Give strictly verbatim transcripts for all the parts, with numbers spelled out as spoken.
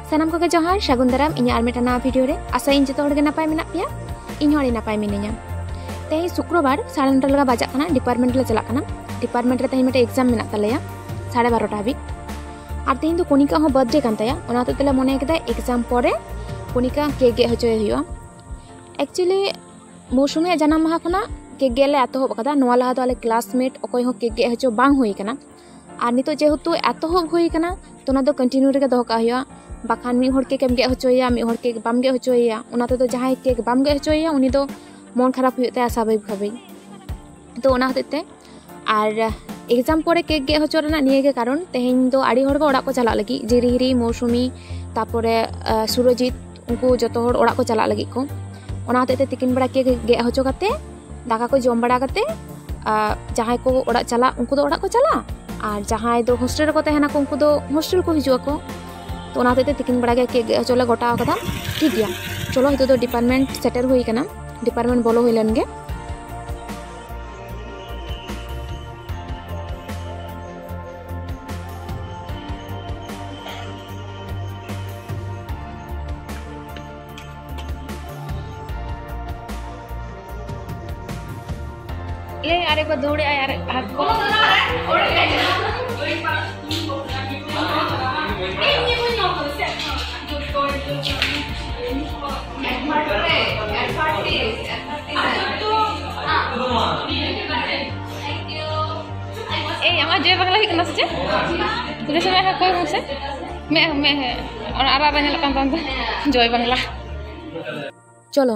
ᱥᱟᱱᱟᱢ ᱠᱚᱜᱮ ᱡᱚᱦᱟᱨ, ᱥᱟᱹᱜᱩᱱ ᱫᱟᱨᱟᱢ ᱤᱧᱟᱹᱜ ᱟᱨ ᱢᱤᱫᱴᱟᱝ ᱱᱟᱣᱟ ᱵᱷᱤᱰᱤᱭᱳ ᱨᱮ᱾ ᱟᱥᱟᱭᱟᱹᱧ ᱡᱚᱛᱚ ᱦᱚᱲ ᱜᱮ ᱱᱟᱯᱟᱭ ᱢᱮᱱᱟᱜ ᱯᱮᱭᱟ, ᱤᱧ ᱦᱚᱸ ᱟᱹᱰᱤ ᱱᱟᱯᱟᱭ ᱢᱤᱱᱟᱹᱧᱟ᱾ ᱛᱮᱦᱮᱧ ᱥᱩᱠᱨᱚᱵᱟᱨ ᱥᱟᱲᱮ ᱱᱚᱴᱟ ᱞᱮᱠᱟ ᱵᱟᱡᱟᱜ ᱠᱟᱱᱟ, ᱰᱤᱯᱟᱨᱴᱢᱮᱱᱴ ᱞᱮ ᱪᱟᱞᱟᱜ ᱠᱟᱱᱟ᱾ ᱰᱤᱯᱟᱨᱴᱢᱮᱱᱴ ᱨᱮ ᱛᱮᱦᱮᱧ ᱢᱤᱫᱴᱮᱱ ᱮᱠᱡᱟᱢ ᱢᱮᱱᱟᱜ ᱛᱟᱞᱮᱭᱟ ᱥᱟᱲᱮ ᱵᱟᱨᱚᱴᱟ ᱦᱟᱹᱵᱤᱡ᱾ ᱟᱨ ᱛᱮᱦᱮᱧ ᱫᱚ ᱠᱚᱱᱤᱠᱟ ᱦᱚᱸ ᱵᱟᱨᱛᱷᱰᱮ ᱠᱟᱱ ᱛᱟᱭᱟ, ᱚᱱᱟ ᱦᱚᱛᱮᱡ ᱛᱮᱞᱮ ᱢᱚᱱᱮ ᱠᱮᱫᱟ ᱮᱠᱡᱟᱢ ᱯᱚᱨᱮ ᱠᱚᱱᱤᱠᱟ ᱠᱮᱠ ᱜᱮᱫ ᱦᱚᱪᱚᱭᱮ ᱦᱩᱭᱩᱜᱼᱟ᱾ ᱮᱠᱪᱩᱭᱮᱞᱤ ᱢᱳᱥᱩᱢᱤᱭᱟᱜ ᱡᱟᱱᱟᱢ ᱢᱟᱦᱟ ᱠᱷᱚᱱᱟᱜ ᱠᱮᱠ ᱜᱮᱫ ᱞᱮ ᱮᱛᱚᱦᱚᱵ ᱟᱠᱟᱫᱟ᱾ ᱱᱚᱣᱟ ᱞᱟᱦᱟ ᱫᱚ ᱟᱞᱮ ᱠᱞᱟᱥᱢᱮᱴ ᱚᱠᱚᱭ ᱦᱚᱸ ᱠᱮᱠ ᱜᱮᱫ ᱦᱚᱪᱚ ᱵᱟᱝ ᱦᱩᱭ ᱟᱠᱟᱱᱟ᱾ ᱟᱨ ᱱᱤᱛᱚᱜ ᱡᱮᱦᱮᱛᱩ ᱮᱛᱚᱦᱚᱵ ᱦᱩᱭ ᱟᱠᱟᱱᱟ, ᱛᱚ ᱚᱱᱟ ᱫᱚ ᱠᱚᱱᱴᱤᱱᱤᱭᱩ ᱨᱮᱜᱮ ᱫᱚᱦᱚ ᱠᱟᱜ ᱦᱩᱭᱩᱜᱼᱟ᱾ ᱵᱟᱠᱷᱟᱱ ᱢᱤᱫ ᱦᱚᱲ ᱠᱮᱠ ᱮᱢ ᱜᱮᱫ ᱦᱚᱪᱚᱭᱮᱭᱟ, ᱢᱤᱫ ᱦᱚᱲ ᱠᱮᱠ ᱵᱟᱢ ᱜᱮᱫ ᱦᱚᱪᱚᱭᱮᱭᱟ, ᱚᱱᱟ ᱛᱮᱫᱚ ᱡᱟᱦᱟᱸᱭ ᱠᱮᱠ ᱵᱟᱢ ᱜᱮᱫ ᱦᱚᱪᱚᱭᱮᱭᱟ ᱩᱱᱤ ᱫᱚ ᱢᱚᱱ ᱠᱷᱟᱨᱟᱯ ᱦᱩᱭᱩᱜ ᱛᱟᱭᱟ ᱥᱟᱵᱷᱟᱵᱤᱠ ᱵᱷᱟᱵᱮ᱾ ᱛᱚ ᱚᱱᱟ ᱦᱚᱛᱮᱡ ᱛᱮ ᱟᱨ ᱮᱠᱡᱟᱢ ᱯᱚᱨᱮ ᱠᱮᱠ ᱜᱮᱫ ᱦᱚᱪᱚ ᱨᱮᱱᱟᱜ ᱱᱤᱭᱟᱹ ᱜᱮ ᱠᱟᱨᱚᱱ, ᱛᱮᱦᱮᱧ ᱫᱚ ᱟᱹᱰᱤ ᱦᱚᱲ ᱜᱮ ᱚᱲᱟᱜ ᱠᱚ ᱪᱟᱞᱟᱜ ᱞᱟᱹᱜᱤᱫ, ᱡᱤᱨᱤ ᱦᱤᱨᱤ, ᱢᱳᱥᱩᱢᱤ, ᱛᱟᱯᱚᱨᱮ ᱟᱸ, ᱥᱩᱨᱚᱡᱤᱛ, ᱩᱱᱠᱩ ᱡᱚᱛᱚ ᱦᱚᱲ ᱚᱲᱟᱜ ᱠᱚ ᱪᱟᱞᱟᱜ ᱞᱟᱹᱜᱤᱫ ᱠᱚ᱾ ᱚᱱᱟ ᱦᱚᱛᱮᱡ ᱛᱮ ᱛᱤᱠᱤᱱ ᱵᱮᱲᱟ ᱠᱮᱠ ᱜᱮᱫ ᱦᱚᱪᱚ ᱠᱟᱛᱮ ᱫᱟᱠᱟ ᱠᱚ ᱡᱚᱢ ᱵᱟᱲᱟ ᱠᱟᱛᱮ ᱟᱸ, ᱡᱟᱦᱟᱸᱭ ᱠᱚ ᱚᱲᱟᱜ ᱪᱟᱞᱟᱜ ᱩᱱᱠᱩ ᱫᱚ ᱚᱲᱟᱜ ᱠᱚ ᱪᱟᱞᱟᱜᱼᱟ, ᱟᱨ ᱡᱟᱦᱟᱸᱭ ᱫᱚ ᱦᱳᱥᱴᱮᱞ ᱨᱮᱠᱚ ᱛᱟᱦᱮᱱᱟᱠᱚ ᱩᱱᱠᱩ ᱫᱚ ᱦᱳᱥᱴᱮᱞ ᱠᱚ ᱦᱤᱡᱩᱜ ᱟᱠᱚ᱾ ᱛᱚ ᱚᱱᱟ ᱦᱚᱛᱮᱡ ᱛᱮ ᱛᱤᱠᱤᱱ ᱵᱮᱲᱟ ᱜᱮ ᱠᱮᱠ ᱜᱮᱫ ᱦᱚᱪᱚ ᱞᱮ ᱜᱚᱴᱟ ᱟᱠᱟᱫᱟ᱾ ᱴᱷᱤᱠ ᱜᱮᱭᱟ, ᱪᱚᱞᱚ ᱱᱤᱛᱚᱜ ᱫᱚ ᱰᱤᱯᱟᱨᱴᱢᱮᱱᱴ ᱥᱮᱴᱮᱨ ᱦᱩᱭ ᱟᱠᱟᱱᱟ, ᱰᱤᱯᱟᱨᱴᱢᱮᱱᱴ ᱵᱚᱞᱚ ᱦᱩᱭ ᱞᱮᱱ ᱜᱮ᱾ ᱮ, ᱟᱨᱮ ᱠᱚ ᱫᱟᱹᱲᱮᱜᱼᱟ, ᱟᱨᱮ ᱦᱟᱛ ᱠᱚ᱾ ᱮᱭ, ᱟᱢᱟᱜ ᱡᱚᱭ ᱵᱟᱝᱞᱟ ᱦᱩᱭᱩᱜ ᱠᱟᱱᱟ ᱥᱮ ᱪᱮᱫ? ᱛᱩᱞᱟᱹ ᱥᱚᱢᱚᱭ ᱦᱟᱸᱜ ᱠᱚᱭ ᱢᱮᱥᱮ᱾ ᱢᱮ, ᱢᱮ, ᱦᱮᱸ᱾ ᱚᱱᱟ ᱟᱨᱟᱜ ᱨᱮ ᱧᱮᱞᱚᱜ ᱠᱟᱱ ᱛᱟᱢ ᱫᱚ ᱡᱚᱭ ᱵᱟᱝᱞᱟ᱾ ᱪᱚᱞᱚ,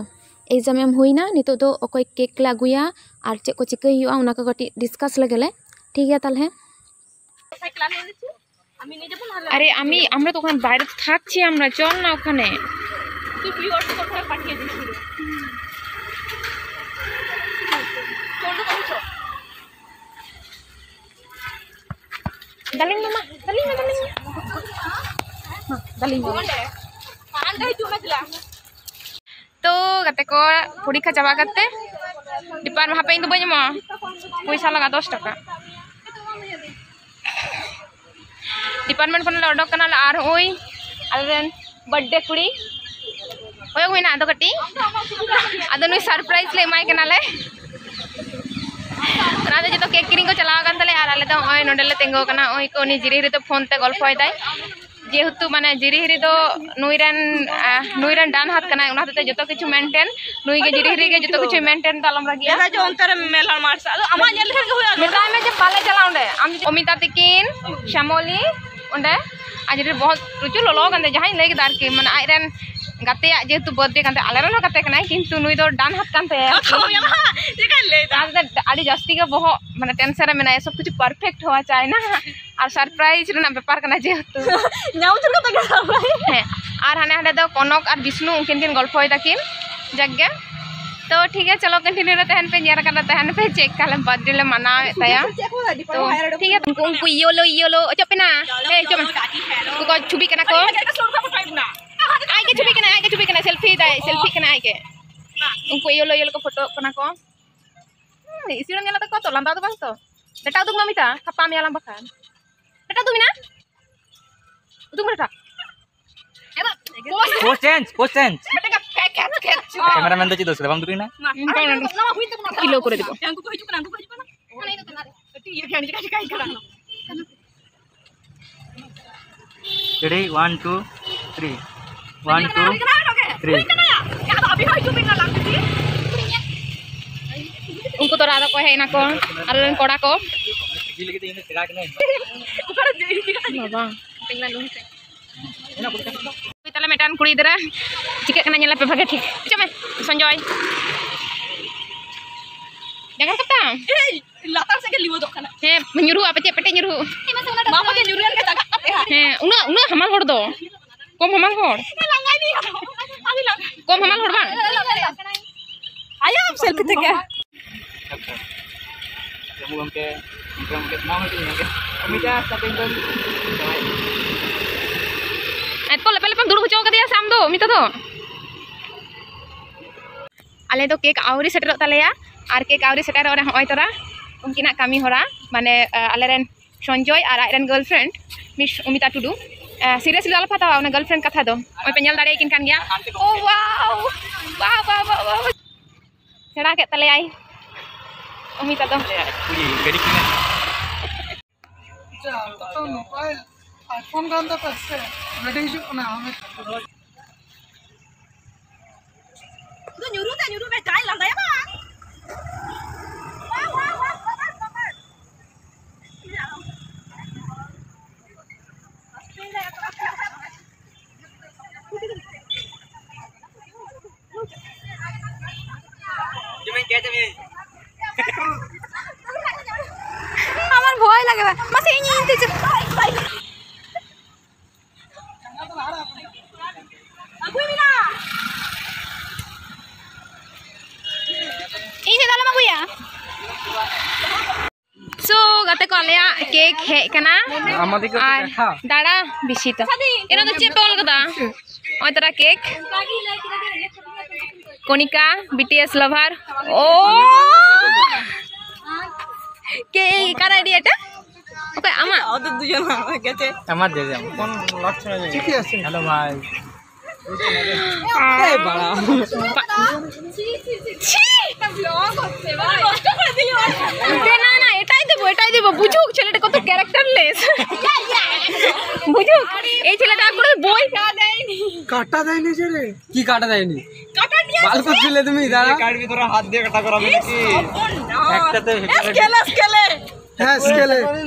ᱮᱠᱡᱟᱢ ᱮᱢ ᱦᱩᱭᱱᱟ, ᱱᱤᱛᱚᱜ ᱫᱚ ᱚᱠᱚᱭ ᱠᱮᱠ ᱞᱮ ᱟᱹᱜᱩᱭᱟ ᱟᱨ ᱪᱮᱫ ᱠᱚ ᱪᱤᱠᱟᱹᱭ ᱦᱩᱭᱩᱜᱼᱟ, ᱚᱱᱟ ᱠᱚ ᱠᱟᱹᱴᱤᱡ ᱰᱤᱥᱠᱟᱥ ᱞᱮᱜᱮ ᱞᱮ᱾ ᱴᱷᱤᱠ ᱜᱮᱭᱟ ᱛᱟᱦᱞᱮ᱾ আরে আমি, আমরা তো ওখানে বাইরে থাকছি, আমরা চল না ওখানে। তুই ভিউয়ার্স কোথায় পাঠিয়ে দিস? চল তো, চল। ᱫᱟᱞᱤᱧ ᱢᱟᱢᱟ, ᱫᱟᱞᱤᱧ ᱢᱟ, ᱫᱟᱞᱤᱧ ᱢᱟ᱾ ᱦᱮᱸ, ᱫᱟᱞᱤᱧ ᱢᱟᱢᱟ᱾ ᱛᱚ ᱜᱟᱛᱮ ᱠᱚ, ᱯᱚᱨᱤᱠᱠᱷᱟ ᱪᱟᱵᱟ ᱠᱟᱛᱮ ᱰᱤᱯᱟᱨ ᱦᱟᱯᱮ, ᱤᱧ ᱫᱚ ᱵᱟᱹᱧ ᱮᱢᱚᱜᱼᱟ, ᱯᱚᱭᱥᱟ ᱞᱟᱜᱟᱜᱼᱟ ᱫᱚᱥ ᱴᱟᱠᱟ᱾ ᱰᱤᱯᱟᱨᱴᱢᱮᱱᱴ ᱠᱷᱚᱱ ᱞᱮ ᱚᱰᱚᱠ ᱠᱟᱱᱟ ᱞᱮ, ᱟᱨ ᱦᱚᱸᱜᱼᱚᱭ ᱟᱞᱮᱨᱮᱱ ᱵᱟᱨᱛᱷᱰᱮ ᱠᱩᱲᱤ ᱠᱚᱭᱚᱜ ᱢᱮ ᱱᱟᱦᱟᱜ ᱟᱫᱚ ᱠᱟᱹᱴᱤᱡ, ᱟᱫᱚ ᱱᱩᱭ ᱥᱟᱨᱯᱨᱟᱭᱤᱡᱽ ᱞᱮ ᱮᱢᱟᱭ ᱠᱟᱱᱟᱞᱮ᱾ ᱚᱱᱟ ᱫᱚ ᱡᱚᱛᱚ ᱠᱮᱠ ᱠᱤᱨᱤᱧ ᱠᱚ ᱪᱟᱞᱟᱣ ᱟᱠᱟᱱ ᱛᱟᱞᱮᱭᱟ ᱟᱨ ᱟᱞᱮ ᱫᱚ ᱱᱚᱜᱼᱚᱭ ᱱᱚᱸᱰᱮ ᱞᱮ ᱛᱤᱸᱜᱩ ᱟᱠᱟᱱᱟ᱾ ᱱᱚᱜᱼᱚᱭ ᱠᱚ ᱩᱱᱤ ᱡᱤᱨᱤ ᱦᱤᱨᱤ ᱫᱚ ᱯᱷᱳᱱ ᱛᱮ ᱜᱚᱞᱯᱷᱚᱭᱮᱫᱟᱭ, ᱡᱮᱦᱮᱛᱩ ᱢᱟᱱᱮ ᱡᱤᱨᱤ ᱦᱤᱨᱤ ᱫᱚ ᱱᱩᱭ ᱨᱮᱱ, ᱟᱦ, ᱱᱩᱭ ᱨᱮᱱ ᱰᱟᱱ ᱦᱟᱛ ᱠᱟᱱᱟᱭ, ᱚᱱᱟ ᱦᱚᱛᱮᱡ ᱛᱮ ᱡᱚᱛᱚ ᱠᱤᱪᱷᱩ ᱢᱮᱱᱴᱮᱱ ᱱᱩᱭ ᱜᱮ, ᱡᱤᱨᱤ ᱦᱤᱨᱤ ᱜᱮ ᱡᱚᱛᱚ ᱠᱤᱪᱷᱩ ᱢᱮᱱᱴᱮᱱ ᱫᱚ ᱟᱞᱚᱢ ᱨᱟᱹᱜᱤᱜᱼᱟ᱾ ᱢᱮᱛᱟᱭ ᱡᱮ ᱚᱱᱛᱮ ᱨᱮ ᱢᱮᱞᱟ ᱢᱟᱨᱥᱟ, ᱟᱫᱚ ᱟᱢᱟᱜ ᱧᱮᱞ ᱞᱮᱠᱷᱟᱱ ᱜᱮ ᱦᱩᱭᱩᱜᱼᱟ᱾ ᱢᱮᱛᱟᱭ ᱢᱮ ᱡᱮ ᱵᱟᱞᱮ ᱪᱟᱞᱟᱜᱼᱟ ᱚᱸᱰᱮ, ᱟᱢ ᱡᱩᱫᱤ ᱚᱢᱤᱛᱟ ᱛᱤᱠᱤᱱ, ᱥᱟᱢᱚᱞᱤ, ᱚᱸᱰᱮ ᱟᱡ ᱨᱮ ᱵᱚᱦᱚᱛ ᱯᱨᱚᱪᱩᱨ ᱞᱚᱞᱚ ᱠᱟᱱ ᱛᱟᱭᱟ, ᱡᱟᱦᱟᱸᱭ ᱞᱟᱹᱭ ᱠᱮᱫᱟ ᱟᱨᱠᱤ, ᱢᱟᱱᱮ ᱟᱡ ᱨᱮᱱ ᱜᱟᱛᱮᱭᱟᱜ ᱡᱮᱦᱮᱛᱩ ᱵᱟᱨᱛᱷᱰᱮ ᱠᱟᱱ ᱛᱟᱭᱟ, ᱟᱞᱮ ᱨᱮᱱ ᱦᱚᱸ ᱜᱟᱛᱮ ᱠᱟᱱᱟᱭ, ᱠᱤᱱᱛᱩ ᱱᱩᱭ ᱫᱚ ᱰᱟᱱ ᱦᱟᱛ ᱠᱟᱱ ᱛᱟᱭᱟ ᱟᱨᱠᱤ᱾ ᱪᱮᱫᱟᱜ ᱥᱮ ᱟᱹᱰᱤ ᱡᱟᱹᱥᱛᱤ ᱜᱮ ᱵᱚᱦᱚᱜ ᱢᱟᱱᱮ ᱴᱮᱱᱥᱮᱱ ᱨᱮ ᱢᱮᱱᱟᱭᱟ, ᱥᱚᱵ ᱠᱤᱪᱷᱩ ᱯᱟᱨᱯᱷᱮᱠᱴ ᱦᱚᱣᱟ ᱪᱟᱭᱱᱟ ᱟᱨ ᱥᱟᱨᱯᱨᱟᱭᱤᱡᱽ ᱨᱮᱱᱟᱜ ᱵᱮᱯᱟᱨ ᱠᱟᱱᱟ ᱡᱮᱦᱮᱛᱩ᱾ ᱧᱟᱢ ᱩᱛᱟᱹᱨ ᱠᱟᱛᱮ ᱜᱮ ᱥᱟᱨᱯᱨᱟᱭᱤᱡᱽ᱾ ᱦᱮᱸ, ᱟᱨ ᱦᱟᱱᱮ ᱦᱟᱸᱰᱮ ᱫᱚ ᱠᱚᱱᱚᱠ ᱟᱨ ᱵᱤᱥᱱᱩ ᱩᱱᱠᱤᱱ ᱠᱤᱱ ᱜᱚᱞᱯᱷᱚᱭ ᱫᱟᱠᱤᱱ, ᱡᱟᱠ ᱜᱮ᱾ ᱛᱚ ᱴᱷᱤᱠ ᱜᱮᱭᱟ, ᱪᱚᱞᱚ ᱠᱚᱱᱴᱤᱱᱤᱭᱩ ᱨᱮ ᱛᱟᱦᱮᱱ ᱯᱮ, ᱧᱮᱞ ᱠᱟᱛᱮ ᱛᱟᱦᱮᱱ ᱯᱮ ᱪᱮᱫ ᱠᱟᱞᱮ ᱵᱟᱨᱛᱷᱰᱮ ᱞᱮ ᱢᱟᱱᱟᱣᱮᱫ ᱛᱟᱭᱟ᱾ ᱛᱚ ᱴᱷᱤᱠ ᱜᱮᱭᱟ, ᱩᱱᱠᱩ, ᱩᱱᱠᱩ ᱤᱭᱳᱞᱳ, ᱤᱭᱳᱞᱳ ᱚᱪᱚᱜ ᱯᱮ ᱱᱟ᱾ ᱦᱮᱸ, ᱦᱤᱡᱩᱜ ᱢᱮ᱾ ᱩᱱᱠᱩ ᱠᱚ ᱪᱷᱩᱵᱤ ᱠᱟᱱᱟ ᱠᱚ᱾ ᱟᱡ ᱜᱮ ᱪᱷᱩᱵᱤ ᱠᱟᱱᱟᱭ, ᱟᱡ ᱜᱮ ᱪᱷᱩᱵᱤ ᱠᱟᱱᱟᱭ, ᱥᱮᱞᱯᱷᱤ ᱫᱟᱭ, ᱥᱮᱞᱯᱷᱤ ᱠᱟᱱᱟᱭ ᱟᱡ ᱜᱮ᱾ ᱩᱱᱠᱩ ᱤᱭᱳᱞᱳ, ᱤᱭᱳᱞᱳ ᱠᱚ ᱯᱷᱳᱴᱳᱜ ᱠᱟᱱᱟ ᱠᱚ᱾ ᱦᱩᱸ, ᱤᱥᱤᱱᱮᱢ ᱧᱮᱞ ᱛᱟᱠᱚᱣᱟ ᱛᱚ, ᱞᱟᱸᱫᱟ ᱫᱚ ᱵᱟᱝ ᱛᱚ? ᱰᱟᱴᱟ ᱩᱫᱩᱜ ᱢᱮ ᱢᱤᱛᱟ, ᱠᱷᱟᱯᱟ ᱢᱮᱭᱟ ᱞᱟᱝ ᱵᱟᱠᱷᱟᱱ᱾ ᱰᱟᱴᱟ ᱩᱫᱩᱜ ᱢᱮᱱᱟ? ᱩᱫᱩᱜ ᱢᱮ data. Pose change, pose change. ᱢᱤᱫᱴᱟᱝ ᱯᱷᱮᱠ ᱦᱮᱸᱰ ᱠᱷᱮᱞ ᱪᱚ᱾ ᱠᱮᱢᱮᱨᱟᱢᱮᱱ ᱫᱚ ᱪᱮᱫ ᱫᱚᱥ ᱨᱮ ᱵᱟᱢ ᱩᱫᱩᱜ ᱮᱱᱟ? ᱢᱟ, ᱚᱱᱠᱟ ᱟᱨ ᱚᱱᱟ ᱱᱚᱣᱟ ᱦᱩᱭ ᱛᱟᱵᱚᱱᱟ᱾ ᱠᱤᱞᱳ ᱠᱚᱨᱮ ᱫᱮᱵᱚ᱾ ᱦᱮᱸ, ᱩᱱᱠᱩ ᱠᱚ ᱦᱤᱡᱩᱜ ᱠᱟᱱᱟ, ᱩᱱᱠᱩ ᱠᱚ ᱦᱤᱡᱩᱜ ᱠᱟᱱᱟ᱾ ᱠᱟᱹᱴᱤᱡ ᱤᱭᱟᱹ ᱜᱮ ᱟᱹᱰᱤ ᱪᱮᱠᱟ ᱪᱮᱠᱟ ᱟᱹᱭᱠᱟᱹᱜ ᱠᱟᱱᱟ᱾ Ready, one, two, three. One, two, three. ᱩᱱᱠᱩ ᱛᱚᱨᱟ ᱟᱫᱚ ᱠᱚ ᱦᱮᱡ ᱮᱱᱟ ᱠᱚ, ᱟᱞᱮ ᱨᱮᱱ ᱠᱚᱲᱟ ᱠᱚ᱾ ᱵᱟᱵᱟ᱾ ᱛᱟᱦᱞᱮ ᱢᱤᱫᱴᱟᱝ ᱠᱩᱲᱤ ᱜᱤᱫᱽᱨᱟᱹ ᱪᱤᱠᱟᱹᱜ ᱠᱟᱱᱟ ᱧᱮᱞ ᱯᱮ ᱵᱷᱟᱜᱮ ᱴᱷᱤᱠ᱾ ᱦᱤᱡᱩᱜ ᱢᱮ ᱥᱚᱧᱡᱚᱭ᱾ ᱡᱟᱸᱜᱟ ᱨᱟᱠᱟᱵ ᱛᱟᱢ? ᱞᱟᱛᱟᱨ ᱥᱮᱫ ᱜᱮ ᱞᱤᱣᱟᱹᱫᱚᱜ ᱠᱟᱱᱟ᱾ ᱦᱮᱸ, ᱧᱩᱨᱦᱩᱜᱼᱟ, ᱯᱟᱪᱮᱫ ᱯᱮᱴᱮ ᱧᱩᱨᱦᱩᱜ᱾ ᱢᱟ ᱯᱟᱪᱮᱫ ᱧᱩᱨᱦᱩ ᱞᱮᱱ ᱜᱮ ᱪᱟᱜᱟᱜ ᱠᱟᱛᱮ ᱦᱟᱸᱜ᱾ ᱦᱮᱸ, ᱩᱱᱟᱹᱜ, ᱩᱱᱟᱹᱜ ᱦᱟᱢᱟᱞ ᱦᱚᱲ ᱫᱚ᱾ ᱠᱚᱢ ᱦᱟᱢᱟᱞ ᱦᱚᱲ᱾ ᱞᱟᱸᱜᱟᱭ ᱫᱤᱧ ᱟᱫᱚ᱾ ᱟᱹᱰᱤ ᱞᱟᱸᱜᱟ᱾ ᱠᱚᱢ ᱦᱟᱢᱟᱞ ᱦᱚᱲ ᱵᱟᱝ? ᱟᱭᱟᱢ ᱥᱮᱞᱯᱷᱤ ᱛᱮᱜᱮ᱾ ᱟᱪᱪᱷᱟ᱾ ᱡᱚᱢᱩ ᱜᱚᱢᱠᱮ, ᱜᱚᱢᱠᱮ ᱥᱟᱱᱟᱢ ᱦᱚᱲ ᱠᱚ ᱧᱮᱞ ᱠᱮᱫ᱾ ᱚᱢᱤᱛᱟ ᱥᱟᱛᱮ ᱤᱧ ᱫᱚᱧ ᱡᱟᱶᱟᱭ᱾ ᱮᱛᱚ ᱞᱮᱯᱮ ᱞᱮᱯᱮᱢ ᱫᱩᱲᱩᱵ ᱦᱚᱪᱚ ᱠᱟᱫᱮᱭᱟ ᱥᱮ ᱟᱢ ᱫᱚ, ᱚᱢᱤᱛᱟ ᱫᱚ? ᱟᱞᱮ ᱫᱚ ᱠᱮᱠ ᱟᱹᱣᱨᱤ ᱥᱮᱴᱮᱨᱚᱜ ᱛᱟᱞᱮᱭᱟ, ᱟᱨ ᱠᱮᱠ ᱟᱹᱣᱨᱤ ᱥᱮᱴᱮᱨᱚᱜ ᱨᱮ ᱦᱚᱸᱜᱼᱚᱭ ᱛᱚᱨᱟ ᱩᱱᱠᱤᱱᱟᱜ ᱠᱟᱹᱢᱤ ᱦᱚᱨᱟ, ᱢᱟᱱᱮ, ᱟᱞᱮ ᱨᱮᱱ ᱥᱚᱧᱡᱚᱭ ᱟᱨ ᱟᱡ ᱨᱮᱱ girlfriend Miss ᱚᱢᱤᱛᱟ ᱴᱩᱰᱩ, ᱥᱤᱨᱤᱭᱟᱥᱞᱤ ᱟᱞᱚᱯᱮ ᱦᱟᱛᱟᱣᱟ ᱚᱱᱟ ᱜᱟᱨᱞᱯᱷᱨᱮᱱᱰ ᱠᱟᱛᱷᱟ ᱫᱚ᱾ ᱱᱚᱜᱼᱚᱭ ᱯᱮ ᱧᱮᱞ ᱫᱟᱲᱮᱭᱟᱠᱤᱱ ᱠᱟᱱ ᱜᱮᱭᱟ᱾ ᱳ ᱣᱟᱣ, ᱣᱟᱣ, ᱣᱟᱣ, ᱣᱟᱣ᱾ ᱥᱮᱬᱟ ᱠᱮᱫ ᱛᱟᱞᱮᱭᱟᱭ ᱚᱢᱤᱛᱟ ᱫᱚ᱾ ᱜᱟᱹᱰᱤ ᱠᱤᱱᱟ᱾ ᱟᱪᱪᱷᱟ, ᱛᱚ ᱢᱳᱵᱟᱭᱤᱞ iPhone ᱠᱟᱱ ᱛᱟᱯᱮ ᱥᱮ? ᱜᱟᱹᱰᱤ ᱦᱤᱡᱩᱜ ᱠᱟᱱᱟ, ᱚᱢᱤᱛ᱾ ᱫᱩ ᱧᱩᱨᱩ ᱛᱮ ᱧᱩᱨᱩ ᱢᱮ, ᱡᱟᱭ ᱞᱟᱸᱫᱟᱭᱟ ᱵᱟᱝ? ᱵᱟᱝ, ᱵᱟᱝ, ᱵᱟᱝ, ᱵᱟᱝ, ᱵᱟᱝ᱾ আমার ভয় লাগে ভাই। মাসি, এই নিয়ে নিতে চল। ᱤᱧ ᱫᱚ ᱟᱞᱚᱢ ᱟᱹᱜᱩᱭᱟ᱾ So, ᱜᱟᱛᱮ ᱠᱚ, ᱟᱞᱮᱭᱟᱜ ᱠᱮᱠ ᱦᱮᱡ ᱠᱟᱱᱟ᱾ ᱟᱨ ᱫᱟᱬᱟ ᱵᱮᱥᱤ ᱛᱚ᱾ ᱮᱱᱟ ᱫᱚ ᱪᱮᱫ ᱯᱮ ᱚᱞ ᱠᱟᱫᱟ? ᱚᱭ ᱛᱟᱨᱟ ᱠᱮᱠ᱾ ᱠᱚᱱᱤᱠᱟ, BTS lover. ᱳ! কে এই কারা এডি এটা? ওকে আমা. ওদের দুজন আমার কাছে. আমার দিয়ে যাও. কোন লক্ষণ আছে? ঠিকই আছে. হ্যালো ভাই. এই বাড়া. ছি! না, না, এটাই দেবো, এটাই দেবো। বুঝুক, ছেলেটা কত characterless। বুঝুক, এই ছেলেটা কোনো বই কাটা দেয়নি। কাটা দেয়নি যে রে। কি কাটা দেয়নি? কাটা নিয়ে বাল করছিলে তুমি, দাঁড়া। কাটবি তোরা হাত দিয়ে কাটা করাবে নাকি? একটাতে স্কেলে, স্কেলে। হ্যাঁ, স্কেলে।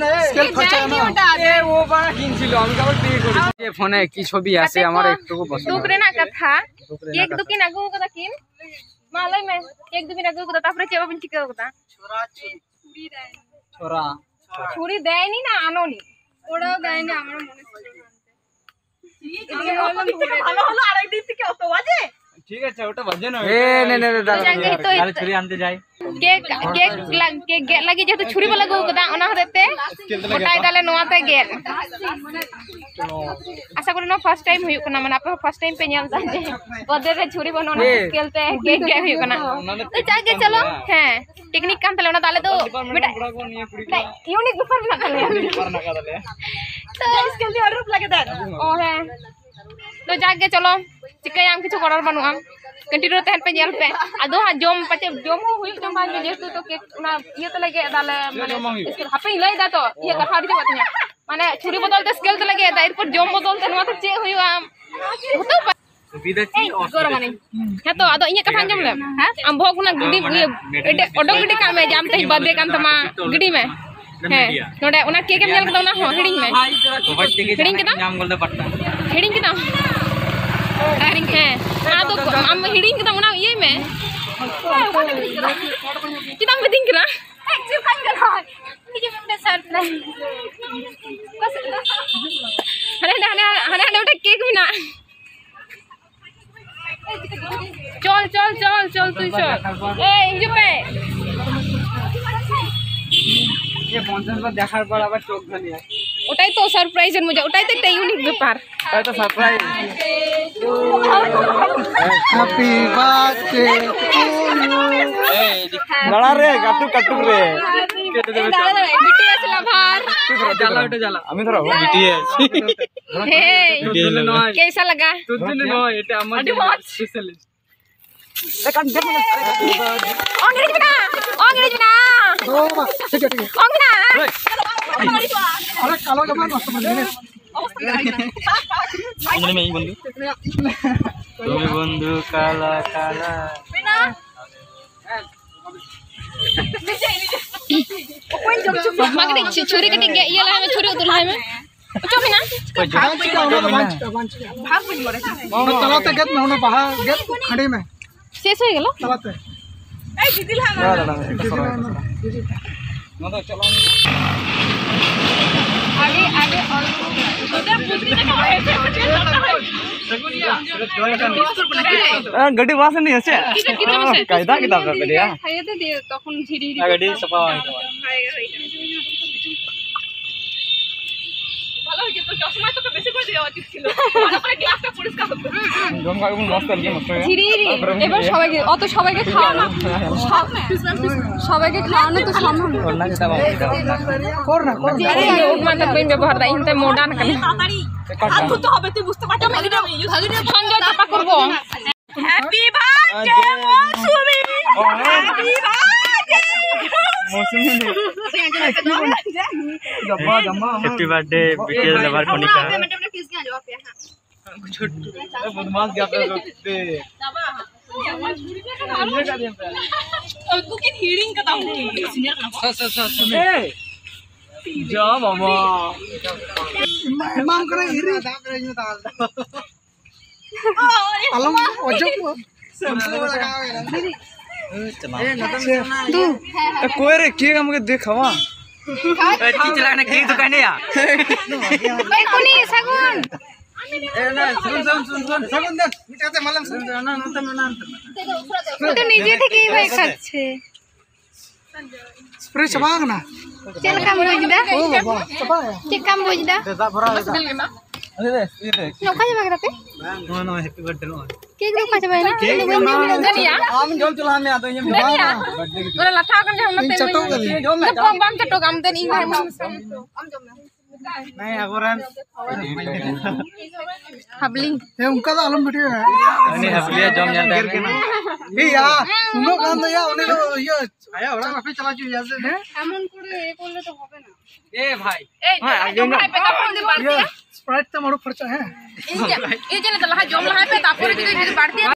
স্কেল ফাটা না। এ, ও বাড়া কিনছিল, আমি তো আবার বিয়ে করি। যে ফোনে কি ছবি আছে আমার একটুকু পছন্দ দুখ হয়। রেনা কথা। দুখ রেনা কেক কথা। দুকিন আগু কথা কিন। মা, লই মে। কেক দুকিন আগু কথা, তারপরে চেবা বিন চিকে কথা। ছোরা। ছুরি দেয়নি না আনোনি? ওরাও দেয়নি, আমারও মনে ছিল না। এদিকে ভালো হলো, আরেক দিন থেকে অত বাজে। ঠিক আছে, ওটা বাজে না। এ, নে, নে, নে, দাঁড়া, যাকে দাঁড়া, তো দাঁড়া, ছুরি আনতে যাই। কেক, কেক লাগ-, কেক গে-, ᱞᱟᱹᱜᱤᱫ ᱡᱮᱦᱮᱛᱩ ᱪᱷᱩᱨᱤ ᱵᱚ ᱞᱟᱹᱜᱩ ᱠᱟᱫᱟ, ᱚᱱᱟ ᱦᱚᱛᱮᱡ ᱛᱮ ᱜᱚᱴᱟᱭ ᱫᱟᱞᱮ ᱱᱚᱣᱟ ᱛᱮ ᱜᱮᱫ᱾ ᱟᱥᱟ ᱠᱚᱨᱮ ᱱᱚᱣᱟ first time ᱦᱩᱭᱩᱜ ᱠᱟᱱᱟ, ᱢᱟᱱᱮ ᱟᱯᱮ ᱦᱚᱸ first time ᱯᱮ ᱧᱮᱞ ᱫᱟ ᱡᱮ ᱜᱚᱫᱮ ᱨᱮ ᱪᱷᱩᱨᱤ ᱵᱟᱹᱱᱩᱜᱼᱟ, ᱚᱱᱟ ᱥᱠᱮᱞ ᱛᱮ ᱠᱮᱠ ᱜᱮᱫ ᱦᱩᱭᱩᱜ ᱠᱟᱱᱟ᱾ ᱛᱚ ᱡᱟᱜᱮ ᱪᱚᱞᱚ, ᱦᱮᱸ, ᱴᱮᱠᱱᱤᱠ ᱠᱟᱱ ᱛᱟᱞᱮᱭᱟ, ᱚᱱᱟ ᱫᱚ ᱟᱞᱮ ᱫᱚ ᱢᱤᱫᱴᱟᱝ unique ᱵᱮᱯᱟᱨ ᱢᱮᱱᱟᱜ ᱛᱟᱞᱮᱭᱟ᱾ ᱥᱠᱮᱞ ᱫᱤᱭᱮ ᱟᱹᱨᱩᱵ ᱞᱟᱜᱮ ᱫᱟᱭ᱾ ᱚ ᱦᱮᱸ, ᱛᱚ ᱡᱟᱠ ᱜᱮ ᱪᱚᱞᱚ, ᱪᱤᱠᱟᱹᱭᱟᱢ, ᱠᱤᱪᱷᱩ ᱠᱚᱨᱟᱨ ᱵᱟᱹᱱᱩᱜᱼᱟ᱾ ᱠᱟᱹᱱᱴᱤᱱ ᱨᱮ ᱛᱟᱦᱮᱱ ᱯᱮ, ᱧᱮᱞ ᱯᱮ᱾ ᱟᱫᱚ ᱦᱟᱸᱜ ᱡᱚᱢ ᱯᱟᱪᱮ ᱡᱚᱢ ᱦᱚᱸ ᱦᱩᱭᱩᱜ ᱪᱚᱝ ᱵᱟᱝ, ᱡᱮᱦᱮᱛᱩ ᱛᱚ ᱠᱮᱠ ᱚᱱᱟ ᱤᱭᱟᱹ ᱛᱮᱞᱮ ᱜᱮᱫ ᱮᱫᱟ ᱞᱮ, ᱢᱟᱱᱮ ᱦᱟᱯᱮᱧ ᱞᱟᱹᱭ ᱮᱫᱟ ᱛᱚ, ᱤᱭᱟᱹ ᱠᱟᱛᱷᱟ ᱟᱹᱰᱤ ᱪᱟᱵᱟᱜ ᱛᱤᱧᱟ᱾ ᱢᱟᱱᱮ ᱪᱷᱩᱨᱤ ᱵᱚᱫᱚᱞ ᱛᱮ ᱥᱠᱮᱞ ᱛᱮᱞᱮ ᱜᱮᱫ ᱮᱫᱟ, ᱮᱨᱯᱚᱨ ᱡᱚᱢ ᱵᱚᱫᱚᱞ ᱛᱮ ᱱᱚᱣᱟ ᱛᱮ ᱪᱮᱫ ᱦᱩᱭᱩᱜᱼᱟ? ᱦᱩᱛᱩ ᱯᱟ- ᱥᱩᱵᱤᱫᱷᱟ ᱪᱮᱫ, ᱚᱥᱩᱵᱤᱫᱷᱟ? ᱦᱮᱸ ᱛᱚ, ᱟᱫᱚ ᱤᱧᱟᱹᱜ ᱠᱟᱛᱷᱟ ᱟᱸᱡᱚᱢ ᱞᱮᱢ᱾ ᱦᱮᱸ? ᱟᱢ ᱵᱚᱦᱚᱜ ᱠᱷᱚᱱᱟᱜ ᱜᱤᱰᱤ, ᱤᱭᱟᱹ, ᱮᱰᱮ-, ᱚᱰᱚᱠ ᱜᱤᱰᱤ ᱠᱟᱜ ᱢᱮ, ᱡᱟᱢ ᱛᱮᱦᱮᱧ ᱵᱟᱨᱛᱷᱰᱮ ᱠᱟᱱ ᱛᱟᱢᱟ, ᱜᱤᱰᱤ ᱢᱮ᱾ ᱦᱮᱸ, ᱱᱚᱰᱮ ᱚᱱᱟ ᱠᱮᱠ ᱮᱢ ᱧᱮᱞ ᱠᱟᱫᱟ, ᱚᱱᱟ ᱦᱚᱸ ᱦᱤᱲᱤᱧ ᱢᱮ᱾ ᱦᱤᱲᱤᱧ ᱠᱮᱫᱟᱢ? ᱧᱟᱢ ᱜᱚᱞᱫᱟ ᱯᱟᱴᱱᱟ᱾ ᱦᱤᱲᱤᱧ ᱠᱮᱫᱟᱢ? ᱦᱮᱸ, ᱟᱫᱚ ᱟᱢ ᱦᱤᱲᱤᱧ ᱠᱮᱫᱟᱢ, ᱚᱱᱟ ᱤᱭᱟᱹᱭ ᱢᱮ᱾ ᱪᱮᱫᱟᱜ ᱮᱢ ᱵᱤᱫᱤᱧ ᱠᱟᱱᱟ? ᱦᱟᱱᱮ ᱦᱟᱸᱰᱮ, ᱦᱟᱱᱮ ᱦᱟᱸᱰᱮ ᱢᱤᱫᱴᱮᱱ ᱠᱮᱠ ᱢᱮᱱᱟᱜᱼᱟ᱾ চল, চল, চল, চল, তুই চল। এই, এই যে পে। এ পঞ্চাশ বার দেখার পর আবার চোখ ধরে। ওটাই তো সারপ্রাইজের মজা, ওটাই তো একটা ইউনিক ব্যাপার। তাই তো surprise. Happy birthday to you. দাঁড়া রে, কাটুক, কাটুক রে। এই দাঁড়া, দাঁড়া, বিটিএস লাভার। জ্বালা, ওটা জ্বালা। আমি ধরো। বিটিএস। হেই, বিটিএস লাভার। কেসা লাগা? তোর জন্য নয়, এটা আমার জন্য স্পেশালি। অং রিজনা, অং রিজনা। ও বাবা, ঠিক আছে, ঠিক আছে। অং না। আরে কালো জামা নষ্ট করে দিলে। বন্ধু, তুমি বন্ধু কালা কালা। ᱢᱟ ᱠᱟᱹᱴᱤᱡ ᱪᱷᱩ-, ᱪᱷᱩᱨᱤ ᱠᱟᱹᱴᱤᱡ ᱜᱮ ᱤᱭᱟᱹ ᱞᱟᱦᱟᱭ ᱢᱮ, ᱪᱷᱩᱨᱤ ᱩᱛᱩ ᱞᱟᱦᱟᱭ ᱢᱮ᱾ ᱚᱪᱚᱜ ᱢᱮ ᱱᱟ᱾ ᱵᱟᱝ ᱪᱤᱠᱟᱹᱜᱼᱟ, ᱚᱱᱟ ᱫᱚ ᱵᱟᱝ ᱪᱤᱠᱟᱹᱜᱼᱟ, ᱵᱟᱝ ᱪᱤᱠᱟᱹᱜᱼᱟ᱾ ᱚᱱᱟ ᱛᱟᱞᱟᱛᱮ ᱜᱮᱫ ᱢᱮ, ᱚᱱᱟ ᱵᱟᱦᱟ ᱜᱮᱫ ᱠᱷᱟᱸᱰᱮ ᱢᱮ᱾ শেষ হয়ে গেল? ᱛᱟᱞᱟᱛᱮ। এই দিদি লাহা। ᱫᱟᱫᱟ, ᱫᱟᱫᱟ, ᱫᱤᱫᱤ ᱞᱟᱦᱟ, ᱫᱤᱫᱤ ᱞᱟᱦᱟ। ᱱᱚᱣᱟ ᱫᱚ ᱪᱟᱞᱟᱣ ᱢᱮ। ᱟᱜᱮ, ᱟᱜᱮ ᱚᱞ ᱠᱚ᱾ ᱜᱟᱹᱰᱤ ᱵᱟᱥ ᱱᱤᱭᱮ ᱥᱮ? ᱠᱟᱭᱫᱟ ᱠᱮᱫᱟ ᱯᱮ ᱵᱮᱴᱤᱭᱟ। ᱛᱚᱠᱷᱚᱱ ᱡᱷᱤᱨᱤ ᱜᱟᱹᱰᱤ ᱥᱟᱯᱷᱟ ᱵᱟᱝ ᱦᱩᱭᱩᱜᱼᱟ। ঝিরি, এবার সবাইকে, অত সবাইকে খাওয়ানো, সব-, সবাইকে খাওয়ানো তো সম্ভব না। কর না, কর না। আরে, এই ওর মাথা কোন ব্যবহার দেয়, ইনতে মডার্ন কেন? সঞ্জয় চাপা করবো। Happy birthday, মৌসুমী। Happy birthday। মৌসুমী। জম্মা, জম্মা, আমার। Happy birthday, বিটিএস lover কণিকা। ए, बदमाश क्या कर सकते हैं? ए, जा मामा। इमाम करे हिरी। Alam ojok. Shampoo lagawe na. ए, कोई रे, केक हमके देखावा। ए, ठीक चला ना, केक दुकान है यार। ए, कोनी, सगुन। ए, ना, सुन, सुन, सुन, सुन। सगुन दे। मिटाते मालूम सुन। ना, ना, ना, ना, ना। ও তো নিজে থেকেই ভাই খাচ্ছে। Spray ᱪᱟᱵᱟ ᱟᱠᱟᱱᱟ᱾ ᱪᱮᱫ ᱞᱮᱠᱟᱢ ᱵᱩᱡᱽ ᱮᱫᱟ? ᱚ ᱵᱟᱵᱟ, ᱪᱟᱵᱟ ᱟᱠᱟᱱᱟ᱾ ᱪᱮᱫ ᱞᱮᱠᱟᱢ ᱵᱩᱡᱽ ᱮᱫᱟ? ᱫᱟᱜ ᱵᱷᱚᱨᱟᱣ ᱮᱫᱟ᱾ ᱱᱚᱝᱠᱟ ᱪᱟᱵᱟ ᱠᱮᱫᱟ ᱯᱮ? ᱱᱚᱣᱟ, ᱱᱚᱣᱟ, happy birthday ᱱᱚᱣᱟ᱾ ᱠᱮᱠ ᱫᱚ ᱚᱠᱟ ᱪᱟᱵᱟᱭᱮᱱᱟ? ᱠᱮᱠ ᱤᱧ ᱫᱚ ᱵᱟᱹᱧ ᱡᱚᱢ ᱧᱟᱢ ᱞᱮᱫᱟ᱾ ᱟᱢ ᱡᱚᱢ ᱪᱟᱞᱟᱣ ᱢᱮ, ᱟᱫᱚ ᱤᱧ ᱫᱚ ᱵᱟᱝ᱾ ᱚᱱᱟ ᱞᱟᱴᱷᱟ ᱟᱠᱟᱱ ᱡᱟᱦᱟᱸ ᱚᱱᱟ ᱤᱧ ᱛᱮᱞ ᱪᱟᱴᱚᱜ ᱠᱟᱹᱫᱟᱹᱧ᱾ ᱡᱚᱢ ᱢᱮ, ᱫᱚ ᱪᱟᱴᱚᱜ ᱠᱚᱢ ᱢᱮ᱾ ᱵᱟᱢ ᱪᱟᱴᱚᱜᱟ, ᱟᱢ ᱫᱮᱱ ᱤᱧ ᱵᱷᱟᱭ ᱵᱚᱱ᱾ नहीं, ᱟᱵᱚᱨᱮᱱ ᱦᱟᱵᱞᱤ᱾ ᱦᱮᱸ, ᱚᱱᱠᱟ ᱫᱚ ᱟᱞᱚᱢ ᱵᱷᱤᱰᱤᱭᱳᱭᱟ᱾ ᱩᱱᱤ ᱦᱟᱵᱞᱤᱭᱟᱜ ᱡᱚᱢ ᱧᱮᱞ ᱛᱟᱭ ᱢᱮ᱾ ᱮᱭ ᱭᱟ, ᱩᱱᱟᱹᱜ ᱜᱟᱱ ᱫᱚ ᱭᱟ, ᱩᱱᱤ ᱫᱚ ᱤᱭᱟᱹ, ᱟᱭᱟᱜ ᱚᱲᱟᱜ ᱵᱟᱯᱮ ᱪᱟᱞᱟᱣ ᱦᱚᱪᱚᱭᱟ ᱥᱮ? ᱦᱮᱸ? এমন করে এ করলে তো হবে না। এ ভাই। এই, ᱦᱮᱸ, ᱡᱚᱢ ᱞᱟᱦᱟᱭ ᱯᱮ, ᱛᱟᱨᱯᱚᱨ ᱡᱩᱫᱤ ᱵᱟᱹᱲᱛᱤᱜᱼᱟ? ᱤᱭᱟᱹ, Sprite ᱛᱮᱢ ᱟᱹᱨᱩᱵ ᱯᱷᱟᱨᱪᱟᱜᱼᱟ, ᱦᱮᱸ? ᱤᱧ ᱪᱮᱫ, ᱤᱧ ᱪᱮᱫ ᱞᱟᱦᱟ ᱡᱚᱢ ᱞᱟᱦᱟᱭ ᱯᱮ, ᱛᱟᱨᱯᱚᱨ ᱡᱩᱫᱤ, ᱡᱩᱫᱤ ᱵᱟᱹᱲᱛᱤᱜᱼᱟ?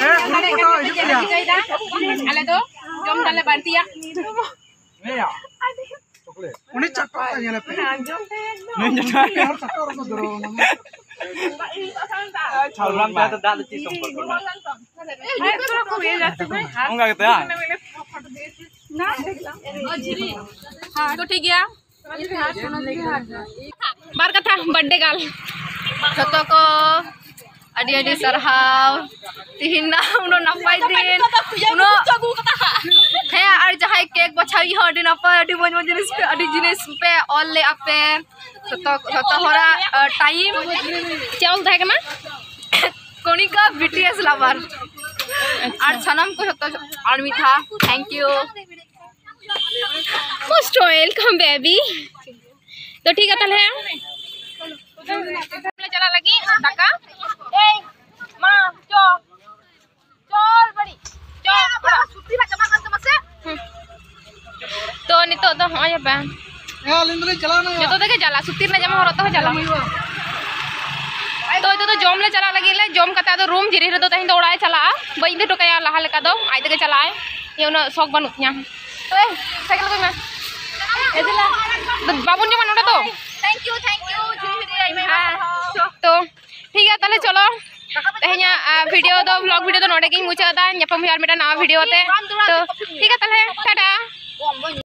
ᱦᱮᱸ, ᱜᱩᱰᱩ ᱠᱚ ᱦᱤᱡᱩᱜ ᱜᱮᱭᱟ᱾ ᱟᱞᱮ ᱫᱚ ᱡᱚᱢ ᱫᱟᱞᱮ ᱵᱟᱹᱲᱛᱤᱭᱟ᱾ ᱩᱱᱤ ᱪᱟᱴᱚᱜ ᱠᱟᱱ ᱧᱮᱞᱮ ᱯᱮ᱾ ᱩᱱᱤ ᱦᱚᱲ ᱪᱟᱴᱚᱜ ᱨᱮᱠᱚ ᱫᱷᱩᱨᱟᱹᱣ ᱮᱱᱟ᱾ ᱪᱷᱟᱞᱨᱟᱢ ᱪᱟ ᱫᱚ ᱫᱟᱜ ᱫᱚ ᱪᱮᱫ ᱥᱚᱢᱯᱚᱨᱠᱚ ᱢᱮᱱᱟᱜᱼᱟ? ᱚᱱᱠᱟ ᱜᱮᱛᱚ, ᱦᱮᱸ? ᱛᱚ ᱴᱷᱤᱠ ᱜᱮᱭᱟ᱾ ᱵᱟᱨ ᱠᱟᱛᱷᱟ, birthday girl᱾ ᱡᱚᱛᱚ ᱠᱚ ᱟᱹᱰᱤ ᱟᱹᱰᱤ ᱥᱟᱨᱦᱟᱣ᱾ ᱛᱤᱦᱤᱧ ᱱᱟ ᱩᱱᱟᱹᱜ ᱱᱟᱯᱟᱭ ᱫᱤᱱ, ᱩᱱᱟᱹᱜ ᱦᱮᱸ, ᱟᱨ ᱡᱟᱦᱟᱸᱭ ᱠᱮᱠ ᱵᱟᱪᱷᱟᱣᱤᱡ ᱦᱚᱸ ᱟᱹᱰᱤ ᱱᱟᱯᱟᱭ, ᱟᱹᱰᱤ ᱢᱚᱡᱽ ᱢᱚᱡᱽ ᱡᱤᱱᱤᱥ ᱯᱮ, ᱟᱹᱰᱤ ᱡᱤᱱᱤᱥ ᱯᱮ ᱚᱞ ᱞᱮᱜᱼᱟ ᱯᱮ᱾ ᱡᱚᱛᱚ ᱡᱚᱛᱚ ᱦᱚᱲᱟᱜ ᱴᱟᱭᱤᱢ᱾ ᱪᱮᱫ ᱚᱞ ᱛᱟᱦᱮᱸ ᱠᱟᱱᱟ? ᱠᱚᱱᱤᱠᱟ ᱵᱤ ᱴᱤ ᱮᱥ ᱞᱟᱵᱟᱨ᱾ ᱟᱨ ᱥᱟᱱᱟᱢ ᱠᱚ ᱡᱚᱛᱚ ᱟᱨ ᱢᱤᱫ ᱫᱷᱟᱣ thank you. Most welcome baby. ᱛᱚ ᱴᱷᱤᱠ ᱜᱮᱭᱟ ᱛᱟᱦᱞᱮ᱾ ᱞᱮ ᱪᱟᱞᱟᱜ ᱞᱟᱹᱜᱤᱫ ᱫᱟᱠᱟ᱾ ᱮᱭ ᱢᱟ, ᱪᱚ᱾ ᱪᱚᱞ ᱵᱟᱹᱲᱤ᱾ ᱪᱚ ᱚᱲᱟᱜ᱾ ᱥᱩᱛᱤ ᱨᱮᱱᱟᱜ ᱡᱟᱢᱟ ᱠᱟᱱ ᱛᱟᱢᱟ ᱥᱮ? ᱦᱩᱸ᱾ ᱛᱚ ᱱᱤᱛᱚᱜ ᱫᱚ ᱦᱚᱸᱜᱼᱚᱭ ᱵᱟᱝ᱾ ᱦᱮᱸ, ᱟᱹᱞᱤᱧ ᱫᱚᱞᱤᱧ ᱪᱟᱞᱟᱣ ᱮᱱᱟ᱾ ᱡᱚᱛᱚ ᱛᱮᱜᱮ ᱡᱟᱞᱟ, ᱥᱩᱛᱤ ᱨᱮᱱᱟᱜ ᱡᱟᱢᱟ ᱦᱚᱨᱚᱜ ᱛᱮᱦᱚᱸ ᱡᱟᱞᱟ᱾ ᱦᱩᱭᱩᱜᱼᱟ᱾ ᱛᱚ ᱱᱤᱛᱚᱜ ᱫᱚ ᱡᱚᱢ ᱞᱮ ᱪᱟᱞᱟᱜ ᱞᱟᱹᱜᱤᱫ ᱞᱮ, ᱡᱚᱢ ᱠᱟᱛᱮ ᱟᱫᱚ ᱨᱩᱢ᱾ ᱡᱤᱨᱤ ᱦᱤᱨᱳ ᱫᱚ ᱛᱮᱦᱮᱧ ᱫᱚ ᱚᱲᱟᱜ ᱮ ᱪᱟᱞᱟᱜᱼᱟ, ᱵᱟᱹᱧ ᱤᱫᱤ ᱦᱚᱴᱚ ᱠᱟᱭᱟ ᱞᱟᱦᱟ ᱞᱮᱠᱟ ᱫᱚ, ᱟᱡ ᱛᱮᱜᱮ ᱪᱟᱞᱟᱜ ᱟᱭ᱾ ᱤᱧ ᱩᱱᱟᱹᱜ ᱥᱚᱠ ᱵᱟᱹᱱᱩᱜ ᱛᱤᱧᱟᱹ᱾ ᱮᱭ, ᱥᱟᱭᱠᱮᱞ ᱟᱹᱜᱩᱭ ᱢᱮ᱾ ᱮ ᱫᱮᱞᱟ᱾ ᱵᱟᱵᱚᱱ ᱡᱚᱢᱟ ᱱᱚᱰᱮ ᱫᱚ᱾ Thank you, thank you, ᱡᱤᱨᱤ ᱦᱤᱨᱤ, ᱟᱭᱢᱟ ᱥᱟᱨᱦᱟᱣ᱾ ᱛᱚ ᱴᱷᱤᱠ ᱜᱮᱭᱟ, ᱛᱟᱦᱞᱮ ᱪᱚᱞᱚ, ᱛᱮᱦᱮᱧᱟᱜ, ᱟ, ᱵᱷᱤᱰᱤᱭᱳ ᱫᱚ, ᱵᱷᱞᱚᱜ ᱵᱷᱤᱰᱤᱭᱳ ᱫᱚ ᱱᱚᱰᱮ ᱜᱤᱧ ᱢᱩᱪᱟᱹᱫ ᱮᱫᱟ᱾ ᱧᱟᱯᱟᱢ ᱦᱩᱭᱩᱜᱼᱟ ᱟᱨ ᱢᱤᱫᱴᱟᱝ ᱱᱟᱣᱟ ᱵᱷᱤᱰᱤᱭᱳ ᱛᱮ᱾ ᱛᱚ ᱴᱷᱤᱠ ᱜᱮᱭᱟ, ᱛᱟᱦᱞᱮ ᱴᱟᱴᱟ᱾